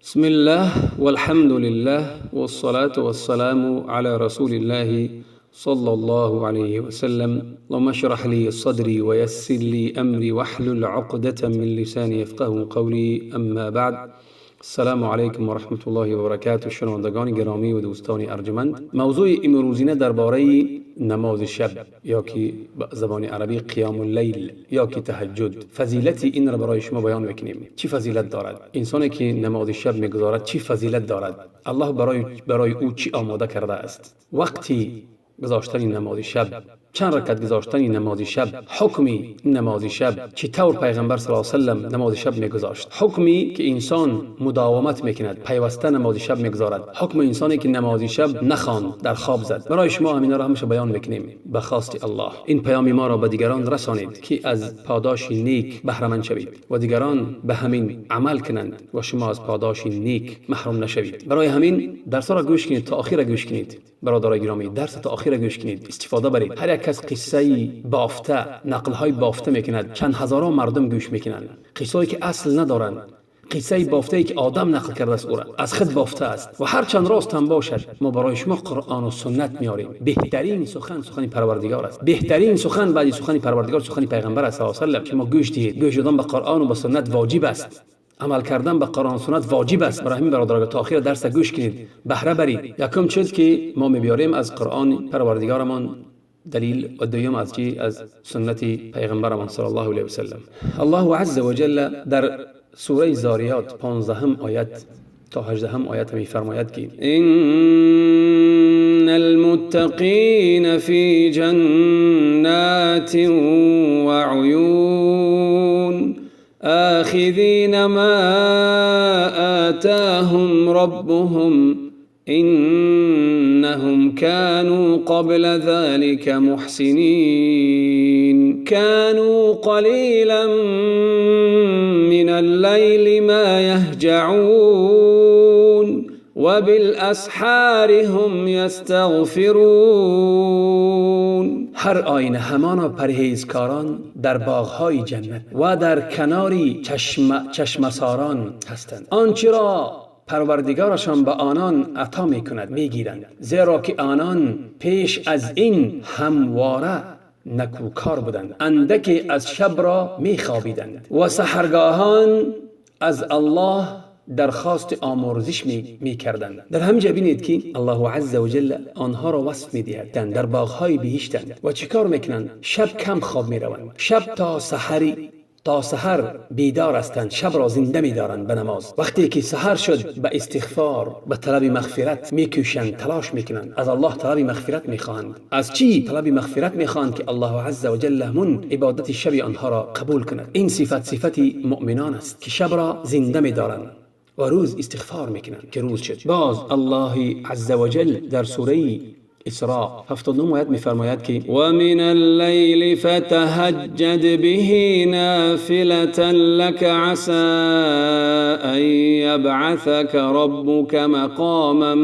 بسم الله والحمد لله والصلاة والسلام على رسول الله صلى الله عليه وسلم. اللهم اشرح لي صدري ويسر لي أمري واحلل عقدة من لساني يفقهوا قولي. أما بعد، السلام علیکم و رحمت الله و برکاته. شنوندگان گرامی و دوستان ارجمند، موضوع امروزینه درباره نماز شب یا که به زبان عربی قیام اللیل یا که تهجد، فضیلت این را برای شما بیان میکنیم. چی فضیلت دارد؟ انسانی که نماز شب میگذارد چی فضیلت دارد؟ الله برای او چی آماده کرده است؟ وقتی گذاشتن نماز شب، چند رکعت گذاشتن نماز شب، حکمی نماز شب، چطور پیغمبر صلی الله علیه و سلم نماز شب میگذاشت، حکمی که انسان مداومت میکند، پیوسته نماز شب میگذارد، حکم انسانی که نماز شب نخواند، در خواب زد. برای شما همینا را همیشه بیان میکنیم. به خواست الله این پیام ما را به دیگران رسانید که از پاداش نیک بهره شوید و دیگران به همین عمل کنند و شما از پاداش نیک محروم نشوید. برای همین درس را گوش کنید، تا آخر گوش کنید. برادرای گرامی، درس تا آخر گوش کنید، استفاده برید. هر یک کس قصه بافته، نقل های بافته میکند، چند هزاران مردم گوش میکنند. قصه‌ای که اصل ندارند، قصه بافته ای که آدم نقل کرده است، او را از خود بافته است و هر چند راست هم باشد، ما برای شما قرآن و سنت میاریم. بهترین سخن سخن پروردگار است. بهترین سخن بعد سخن پروردگار سخن پیغمبر است صلی الله علیه و سلم. شما گوش دهید. گوش دادن به قرآن و به سنت واجب است. عمل کردن به قرآن و سنت واجب است. برای همین برادران، تا آخر درس گوش کنید، بهره برید. یکم چیز که ما میبیاریم از قرآن پروردگارمان دلیل و دویم از چی؟ از سنت پیغمبرمان صلی الله علیه و سلم. الله عز وجل در سوره ذاریات 15 آیت تا 18 آیت میفرماید که إن المتقين في جنات وعيون آخذين ما آتاهم ربهم إنهم كانوا قبل ذلك محسنين. كانوا قليلا من الليل ما يهجعون وبالأسحار هم يستغفرون. هر آینه همانا پرهیزکاران در باغهای جنت و در کناری چشمساران هستند. آنچه را پروردگارشان به آنان عطا می کند می گیرند، زیرا که آنان پیش از این همواره نکوکار بودند. اندکی از شب را می خوابیدند و سحرگاهان از الله درخواست آمرزش می کردند. در همینجا بینید که الله عز وجل آنها را وصف می دهد. در باغهای بهشتند و چیکار میکنند؟ شب کم خواب می روند. شب تا سحر بیدار هستند. شب را زنده می دارند به نماز. وقتی که سحر شد، به استغفار، به طلب مغفرت میکوشند، تلاش میکنند، از الله طلب مغفرت میخواهند. از چی طلب مغفرت میخواهند؟ که الله عز وجل همون عبادت شب آنها را قبول کند. این صفت صفت مؤمنان است که شب را زنده میدارند و روز استغفار میکنند که روز شد. باز الله عز وجل در سوره اسراء 79 آیت میفرماید که ومن اللیل فتهجد به نافلة لك عسى أن يبعثك ربك مقاما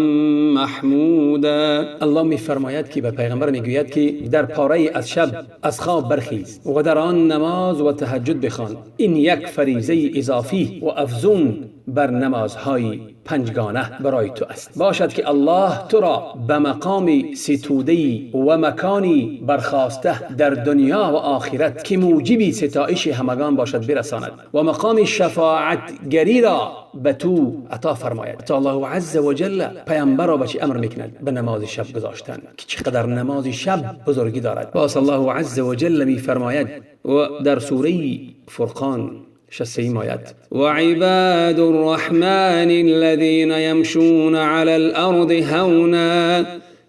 محمودا. الله میفرماید که به پیغمبر میگوید که در پاره از شب از خواب برخیز و در آن نماز و تهجد بخوان. این یک فریضه اضافی و افزون بر نمازهای پنجگانه برای تو است. باشد که الله تو را به مقام ستوده و مکانی برخاسته در دنیا و آخرت که موجب ستایش همگان باشد برساند و مقام شفاعتگری را به تو عطا فرماید. تا الله عز وجل پیامبر را به چی امر میکند؟ به نماز شب گذاشتن که چقدر نماز شب بزرگی دارد. باز الله عز وجل میفرماید و در سوره فرقان 63 آیت: وعباد الرحمن الذين يمشون على الأرض هونا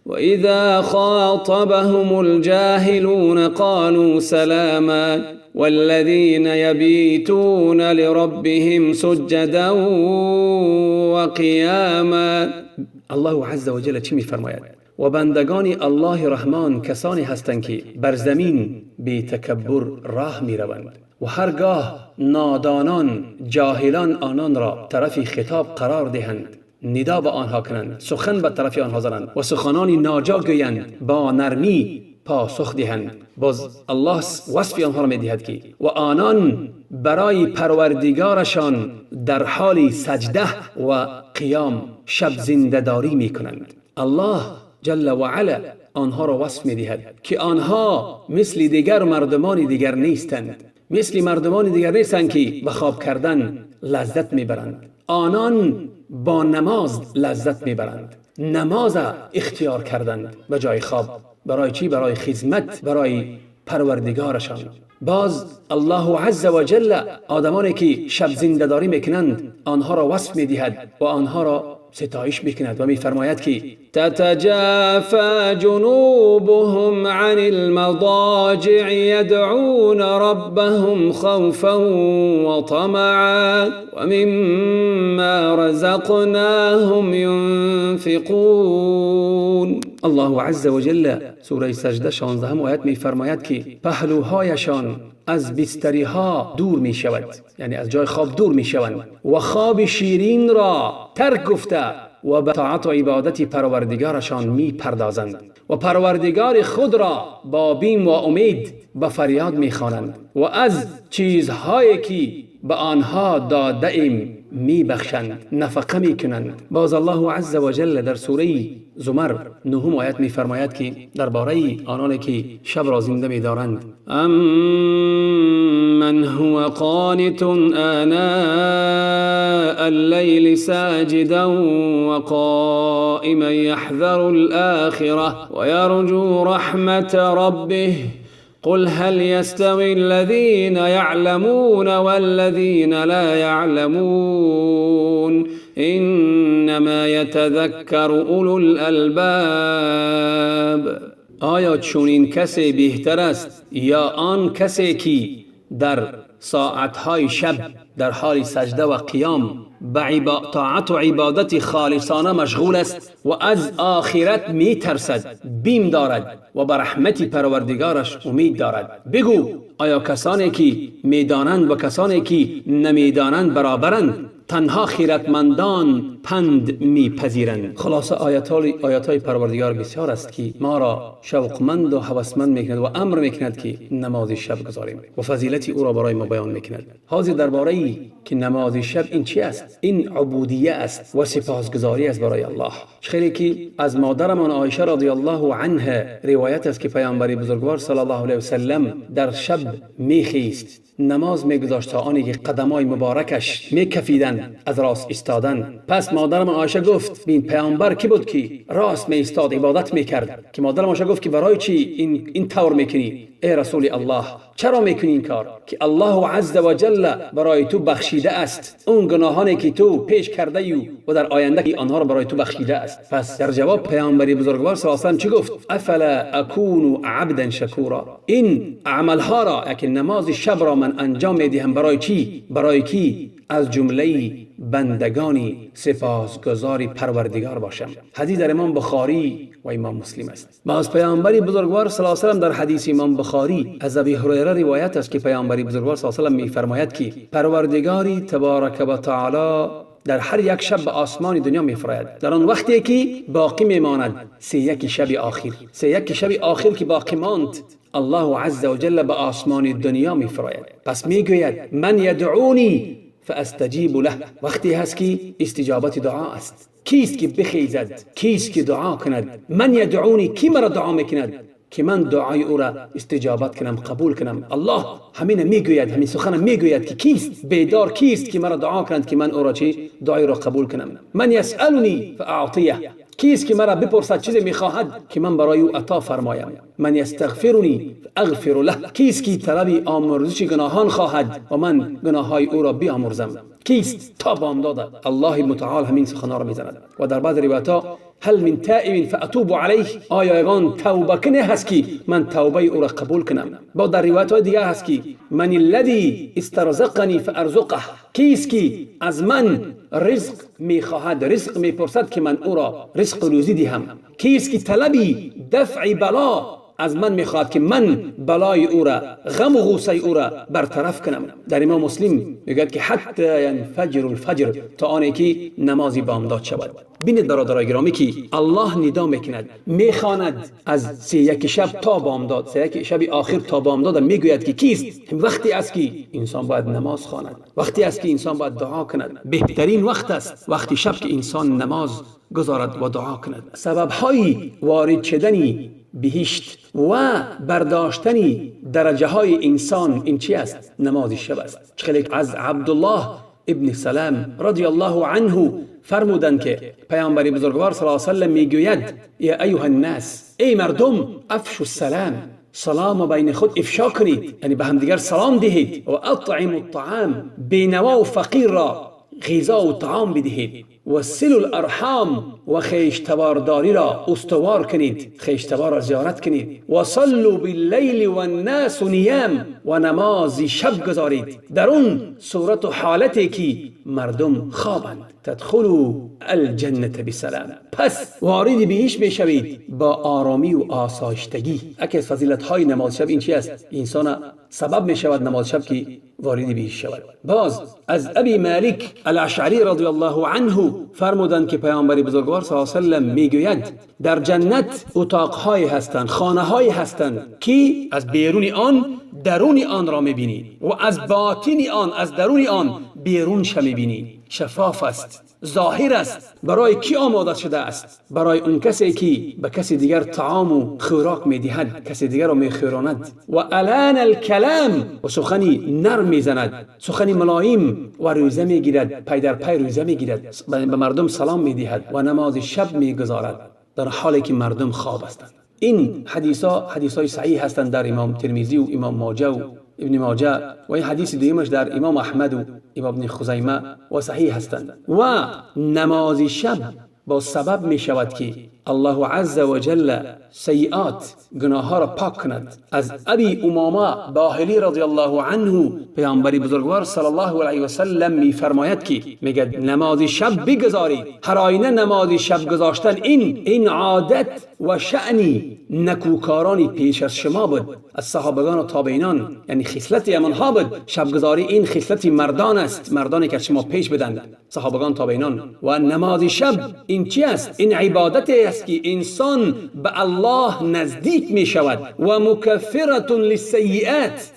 وإذا خاطبهم الجاهلون قالوا سلاما والذين يبيتون لربهم سجدا وقياما. الله عز وجل چی میفرماید؟ و بندگان الله رحمان کسانی هستند که بر زمین بی تکبر راه می روند و هرگاه نادانان، جاهلان آنان را طرف خطاب قرار دهند، ندا به آنها کنند، سخن به طرف آنها زنند و سخنان ناجا گویند، با نرمی پاسخ دهند. باز الله وصف آنها را میدهد که و آنان برای پروردگارشان در حال سجده و قیام شب زنده‌داری میکنند. الله جل و علا آنها را وصف میدهد که آنها مثل دیگر مردمان دیگر نیستند، مثل مردمان دیگر نیستند که به خواب کردن لذت میبرند. آنان با نماز لذت میبرند، نماز اختیار کردند به جای خواب. برای چی؟ برای خدمت برای پروردگارشان. باز الله عز و جل آدمانی که شب زنده‌داری میکنند آنها را وصف میدهد و آنها را ستایش میکند و میفرماید که تتجافى جنوبهم عن المضاجع يدعون ربهم خوفا وطمعا ومما رزقناهم ينفقون. الله عز وجل سوره سجده 16 آیت میفرماید که پهلوهایشان از بستری ها دور می شود، یعنی از جای خواب دور می شوند و خواب شیرین را ترک گفته و به طاعت و عبادت پروردگارشان می پردازند و پروردگار خود را با بیم و امید به فریاد می خوانند و از چیزهایی که به آنها داده ایم می بخشند، نفقه می کنند. باز الله عز و جل در سوره زمر 9 آیت می فرماید که درباره آنانی که شب را زنده می دارند، امن هو قانت آناء الليل ساجدا وقائما يحذر الآخرة ويرجو رحمة ربه قل هل يستوي الذين يعلمون والذين لا يعلمون إنما يتذكر أولو الألباب. آیا چنین کسی بهتر است یا آن کسی که در ساعتهای شب در حال سجده و قیام به طاعت و عبادت خالصانه مشغول است و از آخرت می ترسد، بیم دارد و به رحمت پروردگارش امید دارد؟ بگو آیا کسانی که میدانند و کسانی که نمیدانند برابرند؟ تنها خیرتمندان پند میپذیرند. خلاصه آیات پروردگار بسیار است که ما را شوقمند و هوسمند میکند و امر میکند که نماز شب گذاریم و فضیلت او را برای ما بیان میکند. حاضر درباره که نماز شب این چی است؟ این عبودیه است و سپاسگزاری است برای الله. خیلی که از مادرمان عایشه رضی الله عنها روایت است که پیامبر بزرگوار صلی الله علیه و سلم در شب میخیست، نماز میگذاشت تا آنی که قدمای مبارکش میکفیدند از راست ایستادن. پس مادرم عایشه گفت بین پیامبر کی بود که راست می ایستاد عبادت میکرد؟ که مادرم عایشه گفت که برای چی این طور میکنی ای رسول الله؟ چرا میکنی این کار؟ که الله عز و جل برای تو بخشیده است اون گناهانی که تو پیش کرده ای و در آینده آنها را برای تو بخشیده است. پس در جواب پیامبر بزرگوار صلی الله علیه و سلم چی گفت؟ افلا اکون عبدا شکورا. این عملها را که نماز شب را من انجام میدهم برای چی؟ برای کی؟ از جمله بندگانی سپاسگزاری پروردگار باشم. حدیث در امام بخاری و امام مسلم است. باز پیامبر بزرگوار صلی الله علیه و سلم در حدیث امام بخاری از ابی هریره روایت است که پیامبر بزرگوار صلی الله علیه و سلم میفرماید که پروردگاری تبارک و تعالی در هر یک شب به آسمان دنیا میفراید، در آن وقتی که باقی میماند 31 شب آخر، 31 شب آخر که باقی ماند الله عز وجل به آسمان دنیا میفراید. پس میگوید من یدعونی فاستجیب له. وقتی هست که استجابت دعا است. کیست که بخیزد؟ کیست که دعا کند؟ من یدعونی، کی مرا دعا میکند که من دعای او را استجابت کنم، قبول کنم؟ الله همین میگوید، همین سخن میگوید که کیست بیدار، کیست که مرا دعا کند که من او را چی دعای را قبول کنم؟ من یسألنی فاعطیه، کیست که مرا بپرسد چیزی میخواهد که من برای او عطا فرمایم؟ من یستغفرنی فاغفر له، کیست که طلب آمرزش گناهان خواهد و من گناههای او را بیامرزم؟ کیست تا بامداد؟ الله متعال همین سخنها را میزند. و در بعض روایت‌ها هل من تائب فاتوب علیه، آیا یگان توبه کنه هست که من توبه او را قبول کنم؟ با در روایت های دیگه هست که من الذی استرزقنی فارزقه، کیست که از من رزق میخواهد، رزق میپرسد که من او را رزق روزی دهم؟ کیست که طلبی دفع بلا از من میخواهد که من بلای او را، غم و غصه او را برطرف کنم. در امام مسلم میگوید که حتی ینفجر الفجر، تا آنی که نماز بامداد شود. بینید برادرای گرامی که الله ندا میکند، میخواند از 31 شب تا بامداد، 31 شب آخر تا بامداد میگوید که کیست. وقتی است که انسان باید نماز خواند، وقتی است که انسان باید دعا کند. بهترین وقت است وقتی شب که انسان نماز گذارد و دعا کند. سبب های وارد شدن بهشت و برداشتن درجه های انسان این چی است؟ نماز شب است. خیلی از عبدالله ابن سلام رضی الله عنه فرمودند که پیامبر بزرگوار صلی الله علیه و سلم میگوید یا ایها الناس، ای مردم، افشوا السلام، سلام بین خود افشا کنید، یعنی به همدیگر سلام دهید، و اطعموا الطعام، بینوا و فقیر را غذا و طعام بدهید، و صلوا الارحام، و خویشتبارداری را استوار کنید، خویشتبار را زیارت کنید، و صلوا باللیل والناس نیام، و نماز شب گذارید در اون صورت و حالتی که مردم خوابند. تدخلوا الجنة بسلام، پس وارد بهشت میشوید با آرامی و آسایشتگی. یکی از فضیلت های نماز شب این چی است؟ انسان سبب میشود نماز شب که وارد بهشت شود. باز از ابی مالک الاشعری رضی الله عنه فرمودند که پیامبر بزرگوار صلی الله علیه و سلم میگوید در جنت اتاقهای هستند، خانه های هستند که از بیرون آن درون آن را میبینی و از باطن آن، از درون آن بیرون میبینی. شفاف است، ظاهر است. برای کی آماده شده است؟ برای اون کسی که به کسی دیگر طعام و خوراک میدهد، کسی دیگر را میخوراند. و الان الکلام، و سخنی نرم میزند، سخنی ملایم، و روزه میگیرد، پی در پی روزه میگیرد، به مردم سلام میدهد و نماز شب میگذارد در حالی که مردم خواب هستند. این حدیث ها حدیث های صحیح هستند در امام ترمذی و امام ماجه و ابن ماجه، و این حدیث دیمش در امام احمد و امام ابن خزیمه و صحیح هستند. و نماز شب با سبب می شود که الله عز وجل سیئات، گناه ها را پاک کند. از ابی امامه باهلی رضی الله عنه پیامبر بزرگوار صلی الله علیه و سلم می فرماید که میگه نماز شب بگذارید. هر آینه نماز شب گذاشتن این عادت و شأنی نکوکارانی پیش از شما بود، از صحابگان و تابعینان، یعنی خصلت آنها بود. شبگزاری این خصلت مردان است، مردانی که از شما پیش بدند، صحابگان، تابعینان. و نماز شب این چی است؟ این عبادت است که انسان به الله نزدیک می شود و مکفرة للسیئات،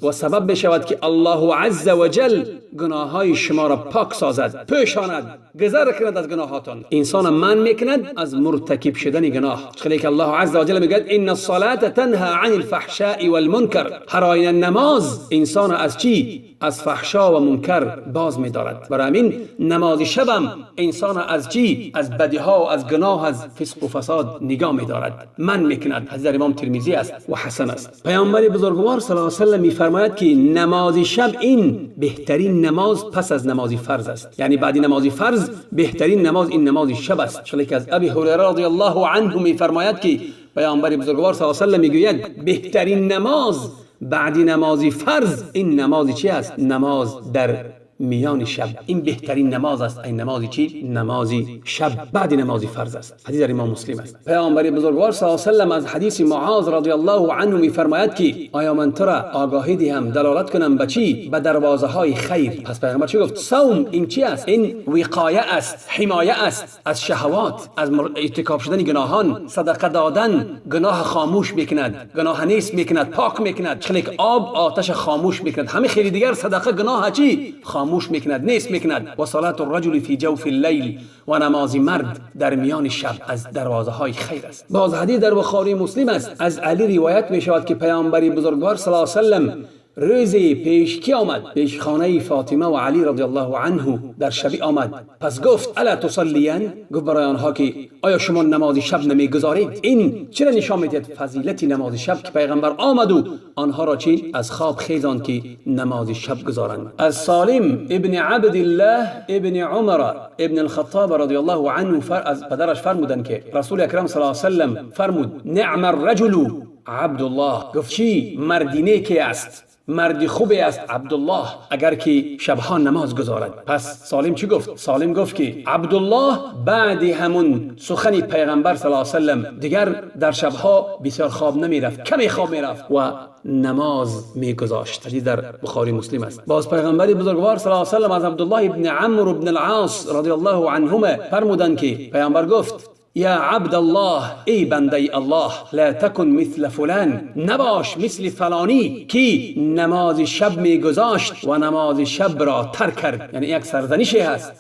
و سبب می شود که الله عز وجل گناه های شما را پاک سازد، پوشاند، گذر کند از گناهاتان. انسان منع میکند از مرتکب شدن گناه. خیلی که الله عز وجل میگه ان الصلاة تنهى عن الفحشاء والمنکر، هر آینه نماز انسان از چی؟ از فحشا و منکر باز می‌دارد. برای همین نماز شبم انسان از چی؟ از بدیها و از گناه، از فسق و فساد نگاه می‌دارد، منع میکند. حدیث امام ترمذی است و حسن است. پیامبر بزرگوار صلی الله علیه و سلم می‌فرماید که نماز شب این بهترین نماز پس از نماز فرض است، یعنی بعد نماز فرض بهترین نماز این نماز شب است. چون که از ابی هریره رضی الله عنه می‌فرماید که پیامبر بزرگوار صلی الله علیه و سلم میگوید بهترین نماز بعد نماز فرض این نماز چی است؟ نماز در میان شب. این بهترین نماز است. این نماز چی؟ نماز شب بعد نماز فرض است. حدیث در امام مسلم است. پیامبر بزرگوار صلی الله علیه و سلم از حدیث معاذ رضی الله عنه میفرماید که آیا من تو را آگاهی دهم، دلالت کنم به چی؟ به دروازه های خیر. پس پیامبر چی گفت؟ صوم این چی است؟ این وقایه است، حمایه است از شهوات، از ارتکاب شدن گناهان. صدقه دادن گناه خاموش میکند، گناه نیست میکند، پاک میکند. چون که آب آتش خاموش میکند، همه خیلی دیگر صدقه گناه چی؟ خاموش میکند، نیست میکند. و صلاة الرجل فی جوف اللیل، و نماز مرد در میان شب از دروازه های خیر است. باز حدیث در بخاری مسلم است، از علی روایت می شود که پیامبر بزرگوار صلی الله علیه و سلم روزی پیش کی آمد؟ پیش خانه فاطمه و علی رضی الله عنه در شبی آمد. پس گفت الا تصلیان؟ گفت برای آنها که آیا شما نماز شب نمیگذارید؟ این چرا نشان میدهد فضیلت نماز شب که پیغمبر آمد و آنها را چی؟ از خواب خیزاند که نماز شب گذارند. از سالم ابن عبدالله ابن عمر ابن الخطاب رضی الله عنه از پدرش فرمودند که رسول اکرم صلی الله علیه و سلم فرمود نعم الرجل عبدالله. گفت چی؟ مردی نیکی است. مرد خوبی است عبدالله اگر که شبها نماز گذارد. پس سالم چی گفت؟ سالم گفت که عبدالله بعد همون سخن پیغمبر صلی الله علیه و سلم دیگر در شبها بسیار خواب نمی رفت، کمی خواب می رفت و نماز می گذاشت. حدیث در بخاری مسلم است. باز پیغمبر بزرگوار صلی الله علیه و سلم از عبدالله ابن عمرو بن العاص رضی الله عنهما فرمودند که پیغمبر گفت: یا عبدالله، ای بنده الله، لا تکن مثل فلان، نباش مثل فلانی که نماز شب میگذاشت و نماز شب را ترک کرد. یعنی یک سرزنشی هست،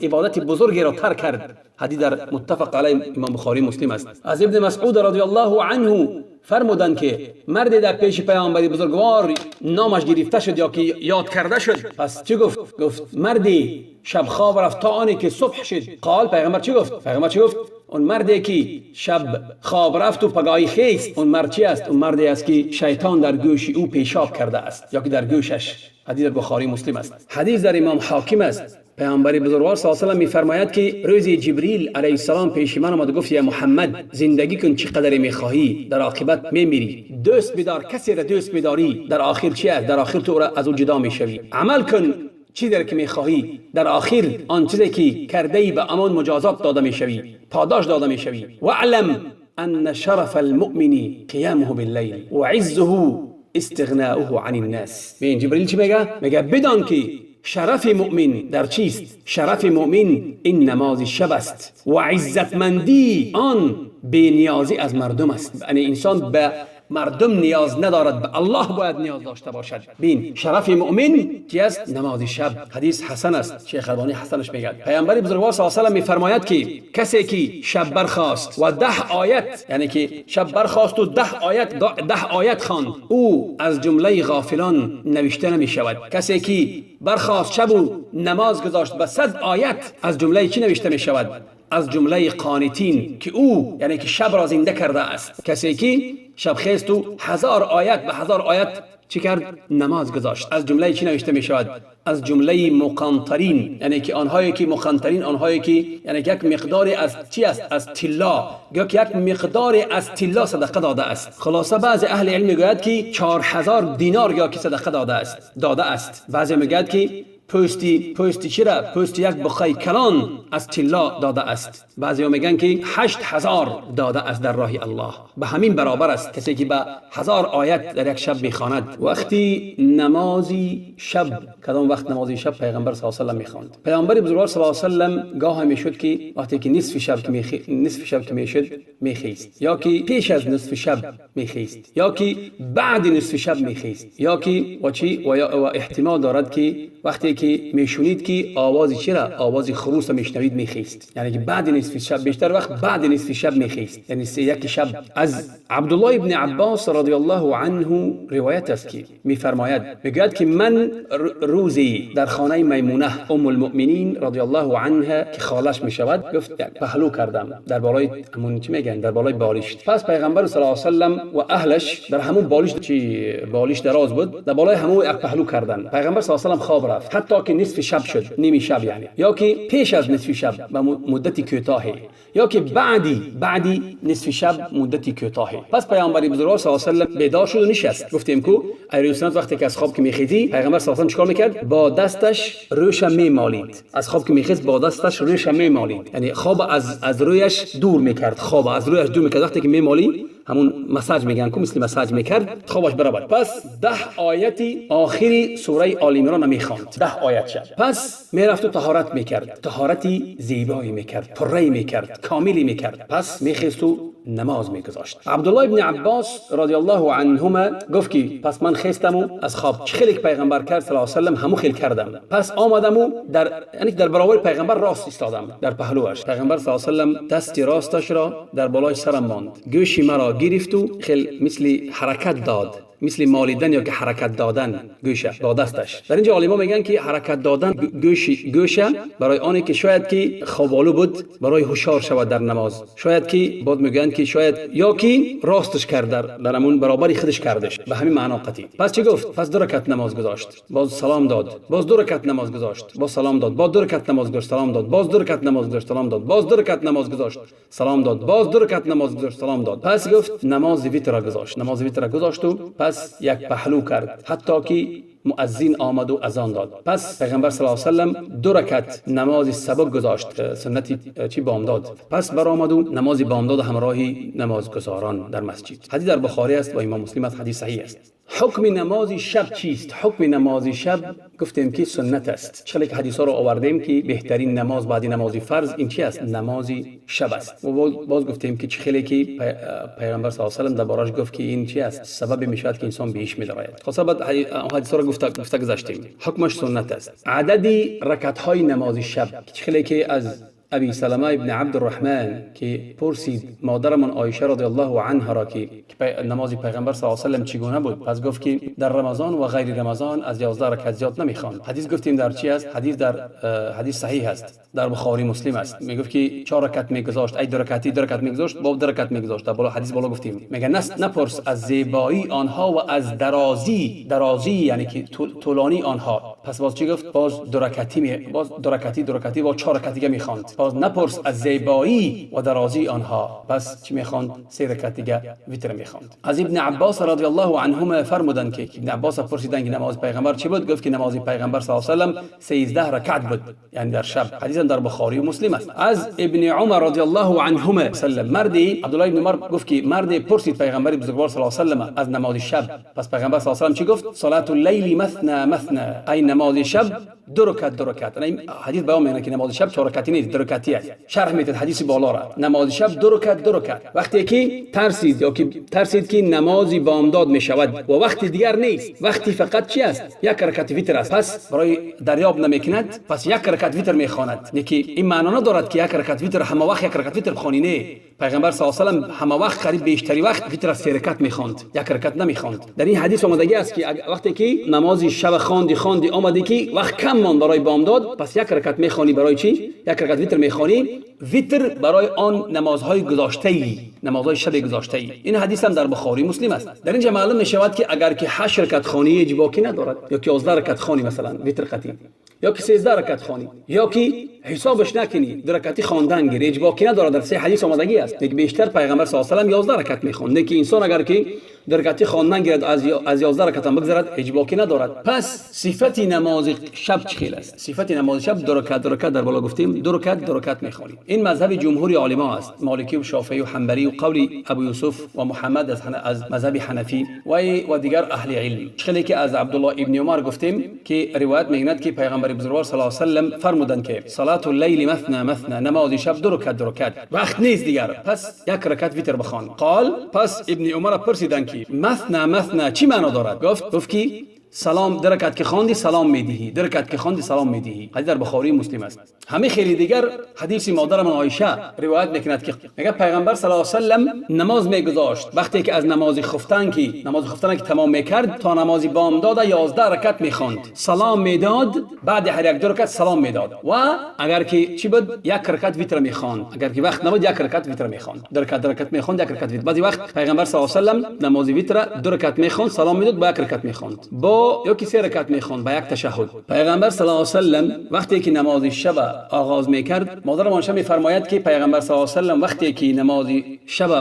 عبادت بزرگی را ترک کرد. حدیث در متفق علیه امام بخاری مسلم است. از ابن مسعود رضی الله عنه فرمودند که مرد در پیش پیامبر بزرگوار نامش گرفته شد یا که یاد کرده شد. پس چی گفت؟ گفت مردی شب خواب رفت تا آنی که صبح شد. قال، پیغمبر چی گفت؟ پیغمبر چی گفت؟ اون مردی که شب خواب رفت و پگاهی خیست، اون مرد چی است؟ اون مردی است که شیطان در گوش او پیشاب کرده است یا که در گوشش. حدیث در بخاری مسلم است. حدیث در امام حاکم است. پیامبر بزرگوار صلی الله علیه و سلم میفرماید که روزی جبریل علیه السلام پیش من آمد و گفت: یا محمد، زندگی کن چقدر میخواهی، در عاقبت میمیری. دوست بدار کسی را دوست بداری، در آخر چی است؟ در آخر تو را از او جدا میشوی. عمل کن چیزی را که میخواهی، در آخر آن چیزی که کرده ای به همان مجازات داده میشوی، پاداش داده میشوی. واعلم ان شرف المؤمن قیامه باللیل وعزه استغناؤه عن الناس. ببین جبریل چی میگه؟ میگه بدان که شرف مؤمن در چیست؟ شرف مؤمن این نماز شب است و عزتمندی آن بینیازی از مردم است. یعنی انسان به مردم نیاز ندارد، به الله باید نیاز داشته باشد. بین، شرف مؤمن چی است؟ نماز شب. حدیث حسن است، شیخ البانی حسنش میگه. پیامبر بزرگوار صلی الله علیه و سلم میفرماید که کسی که شب برخاست و 10 آیت، یعنی که شب برخاست و 10 آیت خواند، او از جمله غافلان نوشته نمی شود. کسی که برخاست شب و نماز گذاشت به 100 آیت، از جمله چی نوشته می شود؟ از جمله قانتین که او یعنی که شب را زنده کرده است. کسی که شب خیست و 1000 آیت به 1000 آیت چی کرد؟ نماز گذاشت، از جمله چی نوشته می شود؟ از جمله مقنطرین، یعنی که آنهایی که مقنطرین، آنهایی که یعنی یک مقدار از چی است؟ از طلا، یا که یک مقدار از طلا صدقه داده است. خلاصه بعضی اهل علم میگوید که 4000 دینار یا که صدقه داده است. بعضی میگوید که پوستی چرا؟ پوست یک بخای کلان از طلا داده است. بعضی ها میگن که 8000 داده است در راه الله. به همین برابر است کسی که به 1000 آیت در یک شب میخواند. وقتی نمازی شب، کدام وقت نمازی شب پیغمبر صلی الله علیه و سلم میخواند؟ پیغمبر بزرگوار صلی الله علیه و سلم گاه میشد که وقتی که نصف شب که میشد میخیست، یا که پیش از نصف شب میخیست، یا که بعد نصف شب میخیست، یا که و چی و, یا و احتمال دارد که وقتی که میشونید که آواز چرا؟ آواز خروس میشنوید میخیست، یعنی که بعد نصف شب، بیشتر وقت بعد نصف شب میخیست، یعنی 1 شب. از عبدالله ابن عباس رضی الله عنه روایت است که میفرماید، میگوید که من روزی در خانه میمونه ام المؤمنین رضی الله عنها که خالش میشود، گفت پهلو کردم در بالای همون چی میگن، در بالای بالشت. پس پیغمبر صلی الله علیه و سلم و اهلش در همون بالشت، چی بالش دراز بود، در بالای همون یک پهلو کردن. پیغمبر صلی الله علیه و سلم خواب رفت حتی که نصف شب شد، نیمی شب یعنی، یا که پیش از نصف شب به مدتی کوتاهی، یا که بعدی نصف شب مدتی کوتاهی. پس پیامبر بزرگوار صلی الله علیه و سلم بیدار شد و نشست. گفتیم کو ایروسنات وقتی که از خواب که میخیزی، پیغمبر صلی الله علیه و سلم چیکار میکرد؟ با دستش روش میمالید. از خواب که میخیز با دستش روش میمالید، یعنی خواب از رویش دور میکرد، خواب از رویش دور میکرد. وقتی که میمالی همون مساج میگن کو، مثل مساج میکرد خوابش برود. پس 10 آیتی آخری سوره آل عمران میخواند، 10 آیت شد. پس میرفت و طهارت میکرد، طهارتی زیبایی میکرد، پره میکرد، کاملی میکرد. پس میخیست و نماز میگذاشت. عبدالله ابن عباس رضی الله عنهما گفت که پس من خیستم و از خواب چه خیلی که پیغمبر کرد صلی الله علیه و سلم همو خیل کردم. پس آمدم و در یعنی در برابر پیغمبر راست ایستادم در پهلوش. پیغمبر صلی الله علیه و سلم دست راستش را در بالای سرم ماند، گوشی مرا گرفت و خیل مثل حرکت داد، مثل مالیدن یا که حرکت دادن گوشه با دستش. در اینجا عالما میگن که حرکت دادن گوشه برای آنی که شاید که خوابالو بود برای هوشیار شود در نماز، شاید که بعد میگن که شاید یا که راستش کرد در همون برابری خودش کردش، به همین معنا قطعی. پس چی گفت؟ پس 2 رکعت نماز گذاشت، باز سلام داد، باز 2 رکعت نماز گذاشت، باز سلام داد، باز 2 رکعت نماز گذاشت، سلام داد، باز 2 رکعت نماز گذاشت، سلام داد، باز 2 رکعت نماز گذاشت، سلام داد، باز 2 رکعت نماز گذاشت، سلام داد. پس گفت نماز وتر گذاشت، نماز وتر گذاشت و پس پس یک پهلو کرد حتی که مؤذن آمد و اذان داد. پس پیغمبر صلی الله علیه و سلم 2 رکعت نماز سبک گذاشت، سنت چی بامداد. پس برآمد و نماز بامداد همراهی نمازگزاران در مسجد. حدیث در بخاری است و امام مسلم است، حدیث صحیح است. حکم نماز شب چیست؟ حکم نماز شب گفتیم که سنت است. چرا که حدیث ها رو آوردیم که بهترین نماز بعد نماز فرض این چی است؟ نماز شب است. و باز گفتیم که چه خیلی که پیغمبر صلی الله علیه و سلم دربارش گفت که این چی است؟ سبب میشود که انسان بهش میدراید. خب بعد حدیث ها رو گفته گذشتیم. حکمش سنت است. عدد رکعت های نماز شب چه خیلی که از ابی سلمه ابن عبدالرحمن که پرسید مادرمان عایشه رضی الله عنها را که نماز پیغمبر صلی الله علیه و سلم چگونه بود، پس گفت که در رمضان و غیر رمضان از 11 رکعت زیاد نمیخواند. حدیث گفتیم در چی است؟ حدیث در حدیث صحیح است، در بخاری مسلم است. میگفت که 4 رکعت میگذاشت، ای 2 رکعتی 2 رکعت میگذاشت، با 2 رکعت میگذاشت. در بالا حدیث بالا گفتیم میگه نپرس از زیبایی آنها و از درازی یعنی که طولانی آنها. پس باز چی گفت؟ باز 2 رکعتی، باز 2 رکعتی 2 رکعتی با 4 رکعت دیگه میخواند. باز نپرس از زیبایی و درازی آنها. پس چی میخواند؟ 3 رکعت دیگه وتر میخواند. از ابن عباس رضی الله عنهما فرمودند که ابن عباس پرسیدند که نماز پیغمبر چی بود؟ گفت که نماز پیغمبر صلی الله علیه و سلم 13 رکعت بود، یعنی در شب. حدیث در بخاری و مسلم است. از ابن عمر رضی الله عنهما سلم مردی، عبدالله ابن عمر گفت که مردی پرسید پیغمبر بزرگوار صلی الله علیه و سلم از نماز شب. پس پیغمبر صلی الله علیه و سلم چی گفت؟ صلاه اللیل مثنى مثنى، ای نماز شب 2 رکعت 2 رکعت. این حدیث بیان میکنه که نماز شب 4 رکعتی نیست، 2 رکعتی است. شرح میده حدیث بالا را. نماز شب 2 رکعت 2 رکعت. وقتی که ترسید یا که ترسید که نماز بامداد میشود و وقت دیگر نیست، وقتی فقط چی است؟ 1 رکعت وتر است. پس برای دریاب نمیکند، پس 1 رکعت وتر میخواند. نه که این معنا ندارد که 1 رکعت وتر همه وقت 1 رکعت وتر بخوانی، نه. پیغمبر صلی الله علیه و سلم همه وقت قریب بیشتری وقت وتر از 3 رکعت میخواند، 1 رکعت نمیخواند. در این حدیث آمدگی است که وقتی که نماز شب خواندی آمدی که وقت کم ماند برای بامداد، پس 1 رکعت میخوانی. برای چی؟ 1 رکعت وتر میخوانی. وتر برای آن نمازهای گذاشته، نمازهای شب گذاشته. این حدیث هم در بخاری مسلم است. در اینجا معلوم میشود که اگر که 8 رکعت خوانی هیچ باکی ندارد، یا که 11 رکعت خوانی مثلا وتر قطعی، یا که 13 رکعت خوانی، یا که حسابش نکنی 2 رکعتی خواندن گیری، هیچ باکی ندارد. در سه حدیث آمدگی است که بیشتر پیغمبر صلی الله علیه و سلم 11 رکعت میخوند. که انسان اگر که 2 رکعتی خواندن گیرد از 11 رکعت هم بگذرد هیچ باکی ندارد. پس صفت نماز شب چه است؟ صفت نماز شب 2 رکعت 2 رکعت، در بالا گفتیم 2 رکعت 2 رکعت میخوانیم. این مذهب جمهور علما است، مالکی و شافعی و حنبلی و قول ابو یوسف و محمد از مذهب حنفی و دیگر اهل علم. خیلی که از عبدالله ابن عمر گفتیم که روایت میکند که پیغمبر بزرگوار صلی الله علیه و سلم فرمودند که صلاه اللیل مثنى مثنى، نماز شب 2 رکعت 2 رکعت، وقت نیست دیگر، پس 1 رکعت وتر بخوان. قال پس ابن عمر پرسیدند که مثنى مثنى چی معنا دارد؟ گفت که سلام 2 رکعت که خواندی سلام میدهی، 2 رکعت که خواندی سلام میدهی. حدیث در بخاری مسلم است. همه خیلی دیگر حدیث مادرمان عایشه روایت میکند که میگه پیغمبر صلی الله علیه و سلم نماز میگذاشت، وقتی که از نماز خفتن که نماز خفتن که تمام میکرد تا نماز بامداد 11 رکعت میخواند، سلام میداد، بعد هر یک 2 رکعت سلام میداد. و اگر که چی بود؟ 1 رکعت وتر میخواند. اگر که وقت نبود 1 رکعت وتر میخواند، 2 رکعت 2 رکعت میخواند، 1 رکعت وتر. بعضی وقت پیغمبر صلی الله علیه و سلم نماز وتر 2 رکعت میخواند، سلام میداد، با 1 رکعت میخواند، با یا که 3 رکعت میخواند با یک تشهد. پیغمبر صلی الله علیه و سلم وقتی که نماز شب آغاز میکرد، مادر عایشه میفرماید که پیغمبر صلی الله علیه و سلم وقتی که نماز شب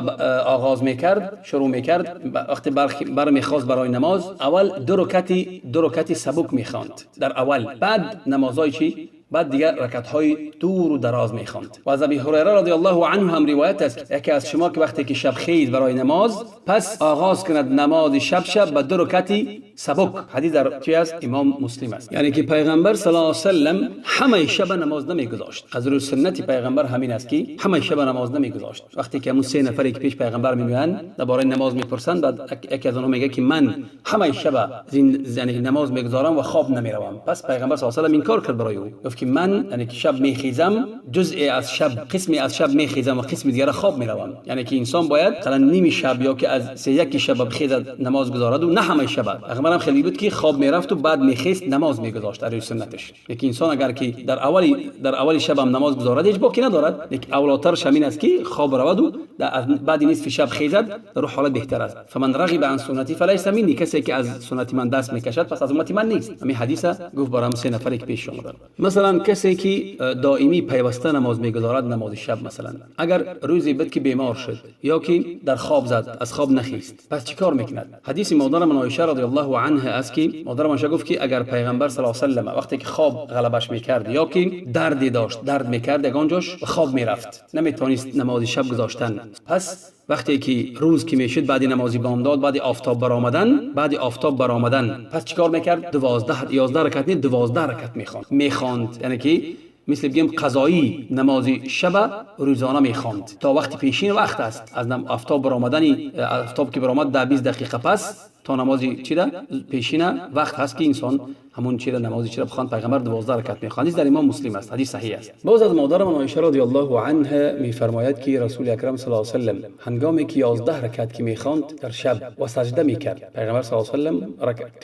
آغاز میکرد، شروع میکرد، وقتی برمیخواست برای نماز، اول 2 رکعت سبک میخواند در اول، بعد نمازهای چی؟ بعد دیگر رکعت های دور و دراز میخواند. و از ابی هریره رضی الله عنه هم روایت است یکی از شما که وقتی که شب خیز برای نماز، پس آغاز کند نماز شب به 2 رکعت سبک. حدیث در چی است؟ امام مسلم است. یعنی که پیغمبر صلی الله علیه و سلم همه شب نماز نمیگذاشت. از روی سنت پیغمبر همین است که همه شب نماز نمیگذاشت. وقتی که همون 3 نفری که پیش پیغمبر میآیند درباره نماز میپرسند، بعد یکی از آنها میگه که من همه شب یعنی نماز میگذارم و خواب نمیروم. پس پیغمبر صلی الله علیه و سلم این کار کرد برای او، گفت که من یعنی که شب میخیزم، جزئی از شب، قسمی از شب میخیزم و قسم دیگر خواب میروم. یعنی که انسان باید مثلا نیم شب یا که از 3 1 شب بخیزد نماز گذارد و نه همه شب. پیغمبر Пайғамбар ҳам хеле буд, ки хоб мерафту баъд мехест, намоз мегузошт дар рӯи суннаташ. Лекин инсон агар ки дар аввали шаб ҳам намоз гузорад, ҳеҷ боки надорад, лекин авлотараш ҳамин аст, ки хоб раваду баъди нисфи шаб хезад, дар ҳолат беҳтар аст. فمن رغب عن سنتي فليس مني. کسی که از سنت من دست میکشد، پس از امت من نیست. همین حدیث گفت برام سه نفری که پیش آمدن. مثلا کسی که دائمی، پیوسته نماز میگذارد، نماز شب، مثلا اگر روزی بود که بیمار شد یا که در خواب زد، از خواب نخیست، پس چیکار میکند؟ حدیث مادر من عایشه رضی الله عنها است که مادر من گفت که اگر پیغمبر صلی الله علیه و سلم وقتی که خواب غلبش میکرد یا که دردی داشت، درد میکرد یگان جاش و خواب میرفت، نمیتونست نماز شب گذاشتن، پس وقتی که روز که میشد، بعد نمازی بامداد، بعد آفتاب برآمدن، پس چیکار میکرد؟ 12، 11 رکعت نه، 12 رکعت میخواند. یعنی که مثل بگیم قضایی نماز شب روزانه میخواند تا وقت پیشین وقت است. از آفتاب برآمدن، آفتاب که برآمد، 10 20 دقیقه پس تا نمازی چی پیشینه وقت هست که انسان همون چی نمازی چی بخوان. پیغمبر 12 رکعت میخواند. حدیث در امام مسلم است، حدیث صحیح است. باز از مادر من عایشه رضی الله عنها میفرماید که رسول اکرم صلی الله علیه و سلم هنگامی که 11 رکعت که میخواند در شب و سجده میکرد، پیغمبر صلی الله علیه و سلم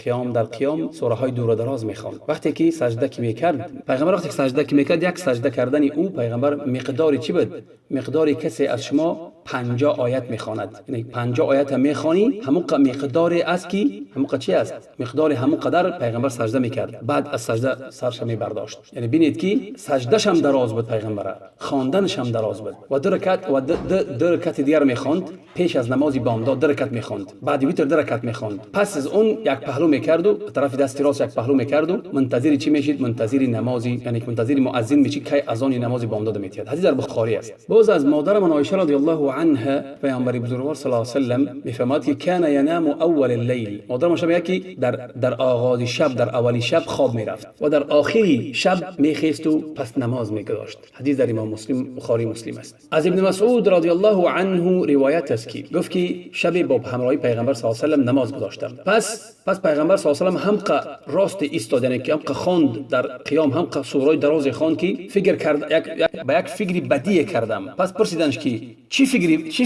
قیام در قیام سوره های دور و دراز میخواند. وقتی که سجده که میکرد پیغمبر، وقتی که سجده که میکرد، یک سجده کردن او پیغمبر مقداری چی بود؟ مقداری کسی از شما 50 آیت میخواند. یعنی 50 آیت هم میخوانی، همون مقدار است که همون چی است، مقدار همون قدر پیغمبر سجده میکرد. بعد از سجده سرش میبرداشت. یعنی بینید که سجدهش هم دراز بود پیغمبر، خواندنش هم دراز بود و دو رکعت و دو رکعت دیگر میخواند. پیش از نماز بامداد دو رکعت میخواند، بعد ویتر دو رکعت میخواند. پس از اون یک پهلو میکرد و طرف دست راست یک پهلو میکرد و منتظر چی میشید؟ منتظر نمازی، یعنی منتظر مؤذن میشی کی اذان نماز بامداد میتید. حدیث در بخاری است. باز از مادر من عایشه رضی الله عنها، پیامبر بزرگوار صلی الله علیه و سلم میفرماد که كان ينام اول الليل. مادر من میگه که در آغاز شب، در اولی شب خواب میرفت و در آخری شب میخیست و پس نماز میگذاشت. حدیث در امام مسلم، بخاری، مسلم است. از ابن مسعود رضی الله عنه روایت است که گفت که شب با همراهی پیغمبر صلی الله علیه و سلم نماز گذاشتم. پس پیغمبر صلی الله علیه و سلم هم راست ایستاد، یعنی که هم خواند، در قیام هم سوره دراز خواند که فکر کرد یک به یک فکری بدی کردم. پس پرسیدنش که چی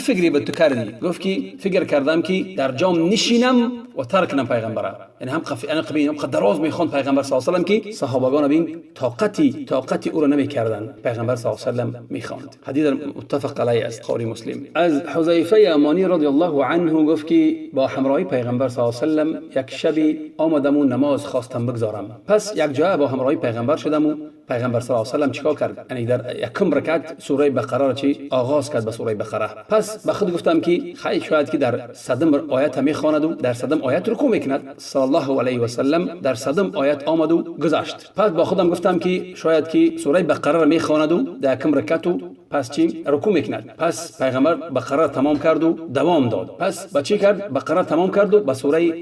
فکری به تو کردی؟ گفت که فکر کردم که در جام نشینم و ترک کنم پیغمبر. یعنی هم یعنی هم دراز میخوند پیغمبر صلی الله علیه و سلم که صحابگان بین طاقتی او را نمیکردن. پیغمبر صلی الله علیه و سلم میخواند. حدیث متفق علیه است، بخاری، مسلم. از حذیفه یمانی رضی الله عنه گفت که با همراهی پیغمبر صلی الله علیه و سلم یک شبی آمدم و نماز خواستم بگذارم. پس یک جا با همراهی پیغمبر شدم و پیغمبر صلی الله علیه و سلم چیکار کرد؟ یعنی در یکم رکعت سوره بقره را چی آغاز کرد، به سوره بقره. پس به خود گفتم که خیلی شاید که در صدم آیت میخواند و در صدم آیت رکوع میکند. صلی الله علیه و سلم در صدم آیت آمد و گذشت. پس با خودم گفتم که شاید که سوره بقره را میخواند و در یکم رکعت و پس چی رکوع میکند. پس پیغمبر بقره تمام کرد و دوام داد. پس با چی کرد؟ بقره تمام کرد و به سوره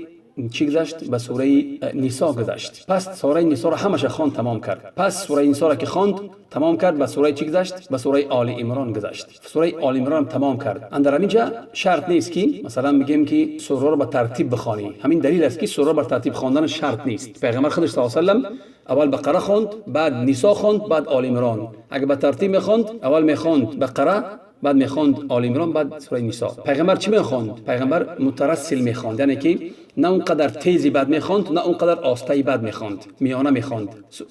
چی گذشت؟ به سوره نساء گذشت. پس سوره نساء را همش خواند، تمام کرد. پس سوره نساء را که خواند، تمام کرد، به سوره چی گذشت؟ به سوره آل عمران گذشت. سوره آل عمران تمام کرد. اندر اینجا شرط نیست که مثلا میگیم که سوره را به ترتیب بخوانی. همین دلیل است که سوره بر ترتیب خواندن شرط نیست. پیغمبر خودش صلی الله علیه و سلم اول بقره خواند، بعد نساء خواند، بعد آل عمران. اگه به ترتیب میخواند، اول میخواند بقره، بعد میخواند آل عمران، بعد سوره نساء. پیغمبر چی میخواند؟ پیغمبر مترسل میخواند، یعنی که نه اونقدر تیزی بد میخواند، نه اونقدر آسته‌ای بد میخواند، میانه میخواند.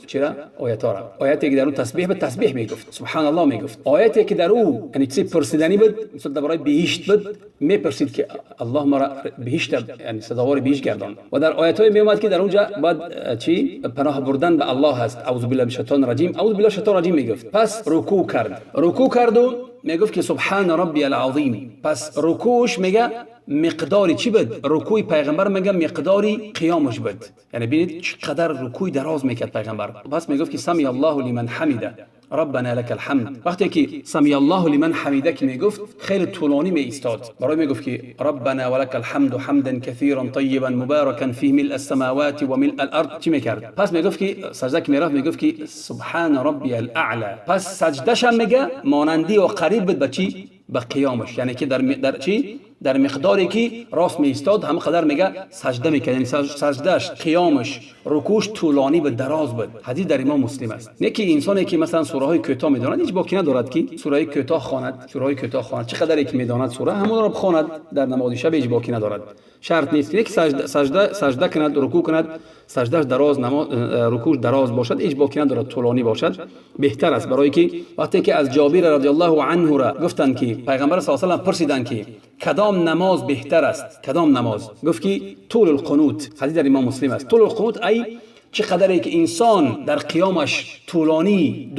چرا آیت را آیتی که در اون تسبیح به تسبیح میگفت، سبحان الله میگفت. آیتی که در او یعنی چیزی پرسیدنی بود، مثل درباره بهشت بود، میپرسید که الله مرا بهشت، یعنی سزاوار بهشت گردان. و در آیت های میومد که در اونجا بعد چی پناه بردن به الله هست، اعوذ بالله من الشیطان الرجیم، اعوذ بالله الشیطان الرجیم میگفت. پس رکوع کرد، رکوع کرد و میگفت که سبحان ربی العظیم. پس رکوعش میگه مقداری چی بود؟ رکوع پیغمبر میگه مقداری قیامش بود. یعنی ببینید چقدر رکوع دراز میکرد پیغمبر. پس میگفت که سمع الله لمن حمده، ربنا لك الحمد. وقتی که سمع الله لمن حمده که میگفت، خیلی طولانی می ایستاد. برای میگفت که ربنا ولك الحمد حمدا كثيرا طيبا مباركا فيه ملء السماوات وملء الارض چی میکرد؟ پس میگفت که سجده که میرفت، میگفت که سبحان ربی الاعلى. پس سجدهش هم میگه مانندی و قریب بود به چی؟ به قیامش. یعنی که در چی Дар миқдоре ки рост меистод, ҳама қадар мега сажда мекард, яъне саждаш, қиёмаш, рукӯш тӯлонӣ буд, дароз буд. Ҳадис дар Имом Муслим аст. Не ки инсоне ки масалан сураҳои кӯтоҳ медонад, ҳеҷ боки надорад ки сураи кӯтоҳ хонад, сураҳои кӯтоҳ хонад. Чӣ қадаре ки медонад сура, ҳамонро бихонад дар намози шаб, ҳеҷ боки надорад. Шарт нест не ки сажда кунад, рукӯ кунад, саждаш дароз, рукӯш дароз бошад, ҳеҷ боки надорад, тӯлонӣ бошад беҳтар аст. Барое ки вақте ки аз Ҷобир радиаллоҳу анҳура гуфтанд ки Пайғамбар с салам пурсиданд ки кадом намоз беҳтар аст, кадом намоз, гуфт ки طول القنوت. Ҳадис дар Имом Муслим аст. طول القنوت, ай чӣ қадаре ки инсон дар қиёмаш тӯлонӣ,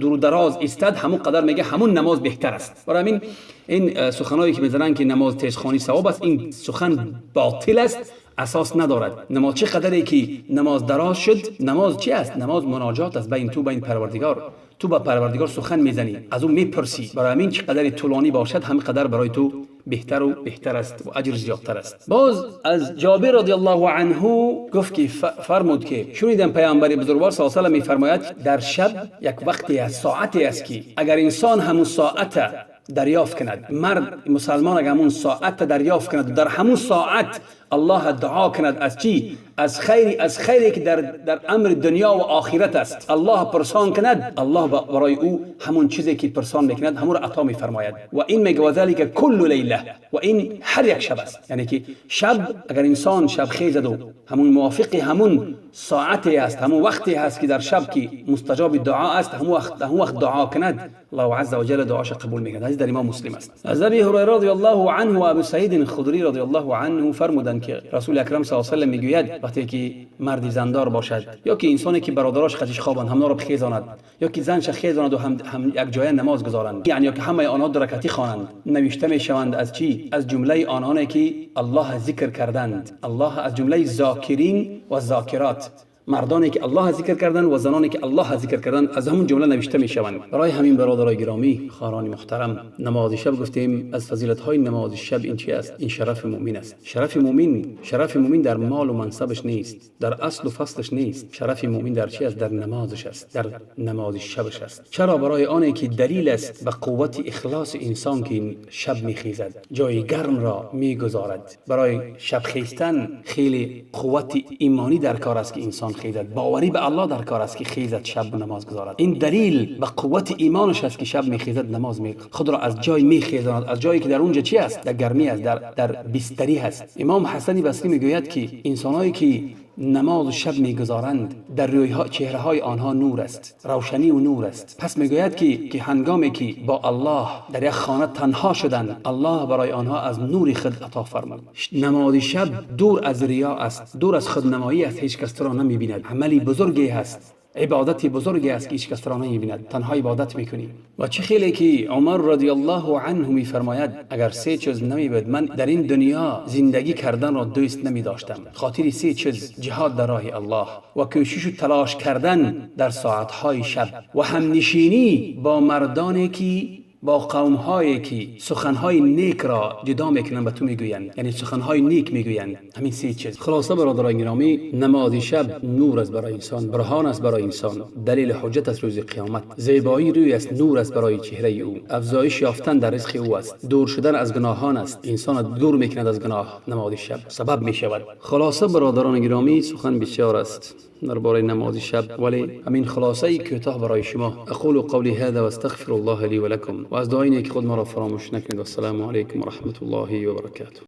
дуру дароз истад, ҳамон қадар мега ҳамун намоз беҳтар аст. Барои ҳамин ин суханое ки мезананд ки намоз тезхонӣ савоб аст, ин сухан ботил аст, асос надорад. Намоз чӣ қадаре ки намоз дароз шуд, намоз чи аст? Намоз муноҷот аст байн ту, байн Парвардигор. Ту ба Парвардигор сухан мезанӣ, аз ӯ мепурсӣ. Барои ҳамин чӣ қадаре тӯлонӣ бошад, ҳамин қадар барои ту беҳтару беҳтар аст ва аҷр зиёдтар аст. Боз аз Ҷобир радиаллоҳу анҳу гуфт ки фармуд ки шунидам Паёмбари бузургвор с салам мефармояд: дар шаб як вақте аст, соате аст ки агар инсон ҳамун соата дарёфт кунад, мард мусалмон агар ҳамун соата дарёфт кунад, дар ҳамун соат Аллоҳ дуо кунад, аз чӣ? Аз хайри, аз хайре ки дар амри дунё ва охират аст, Аллоҳ пурсон кунад, Аллоҳ барои ӯ ҳамун чизе ки пурсон мекунад, ҳамонро ато мефармояд. Ва ин мега وذلك كل ليلة, ва ин ҳар як шаб аст. Яъне ки шаб агар инсон шаб хезаду ҳамун мувофиқи ҳамун соате аст, ҳамун вақте ҳаст ки дар шаб ки мустаҷоби дуо аст, ҳамун вақт дуо кунад, Аллоҳу азза ва ҷалла дуоша қабул мекунад. Ҳадис дар Имом Муслим аст. Аз Аби Ҳурайра радиаллоҳу анҳу ва Абу Саидин Худрӣ радиаллоҳу анҳу фармуданд ки Расули Акрам с салам мегӯяд: вақте ки марди зандор бошад ё ки инсоне ки бародарош қатиш хобанд, ҳамноро хезонад ё ки занша хезонаду ҳам якҷоя намоз гузоранд, яъне ё ки ҳамаи онҳо ду ракатӣ хонанд, навишта мешаванд аз чӣ? Аз ҷумлаи онҳоне ки Аллоҳ зикр карданд, Аллоҳ, аз ҷумлаи зокирин ва зокирот, мардоне ки Аллоҳ зикр карданд ва заноне ки Аллоҳ зикр карданд, аз ҳамун ҷумла навишта мешаванд. Барои ҳамин, бародарои гиромӣ, хоҳарони муҳтарам, намози шаб гуфтем, аз фазилатҳои намози шаб ин чи аст? Ин шарафи муъмин аст. Шарафи муъмин, шарафи муъмин дар молу мансабаш нест, дар аслу фаслаш нест. Шарафи муъмин дар чи аст? Дар намозаш аст, дар намози шабаш аст. Чаро? Барои оне ки далил аст ба қуввати ихлоси инсон ки шаб мехезад, ҷои гармро мегузорад. Барои шабхезтан хеле қуввати имонӣ дар кор аст ки инсон хезад, боварӣ ба Аллоҳ дар кор аст ки хезад, шаб намоз гузорад. Ин далил ба қуввати имонаш аст ки шаб мехезад, намоз худро аз ҷой мехезонад, аз ҷое ки дар унҷа чи аст? Дар гармӣ аст, дар бистарӣ ҳаст. Имом Ҳасани Басрӣ мегӯяд ки инсонҳое ки намози шаб мегузоранд, дар рӯйҳо, чеҳраҳои онҳо нур аст, равшанию нур аст. Пас мегӯяд ки ҳангоме ки бо Аллоҳ дар як хона танҳо шуданд, Аллоҳ барои онҳо аз нури худ ато фармуд. Намози шаб дур аз риё аст, дур аз худнамоӣ аст, ҳеҷ кас туро намебинад. Амали бузурге ҳаст, ибодати бузурге аст ки ҳеҷ кас туро намебинад, танҳо ибодат мекунӣ. Ва чӣ хеле ки Умар радиаллоҳу анҳу мефармояд: агар се чиз намебуд, ман дар ин дунё зиндагӣ карданро дӯст намедоштам. Хотири се чиз: ҷиҳод дар роҳи Аллоҳ ва кӯшишу талош кардан дар соатҳои шаб ва ҳамнишинӣ бо мардоне ки, бо қавмҳое ки суханҳои некро ҷудо мекунанд, ба ту мегӯянд, яъне суханҳои нек мегӯянд. Ҳамин се чиз. Хулоса, бародарои гиромӣ, намози шаб нур аст барои инсон, бурҳон аст барои инсон, далели ҳуҷҷат аст рӯзи қиёмат, зебоии рӯй аст, нур аст барои чеҳраи ӯ, афзоиш ёфтан дар ризқи ӯ аст, дур шудан аз гуноҳон аст, инсонро дур мекунад аз гуноҳ, намози шаб сабаб мешавад. Хулоса, бародарони гиромӣ, сухан бисёр аст дар бораи намози шаб, вале ҳамин хулосаи кӯтоҳ барои шумо. أقول قولي هذا وأستغفر الله لي ولكم. Ва аз дуои неки худ маро фаромӯш накунед. Вассалому алайкум ва раҳматуллоҳи ва баракатуҳ.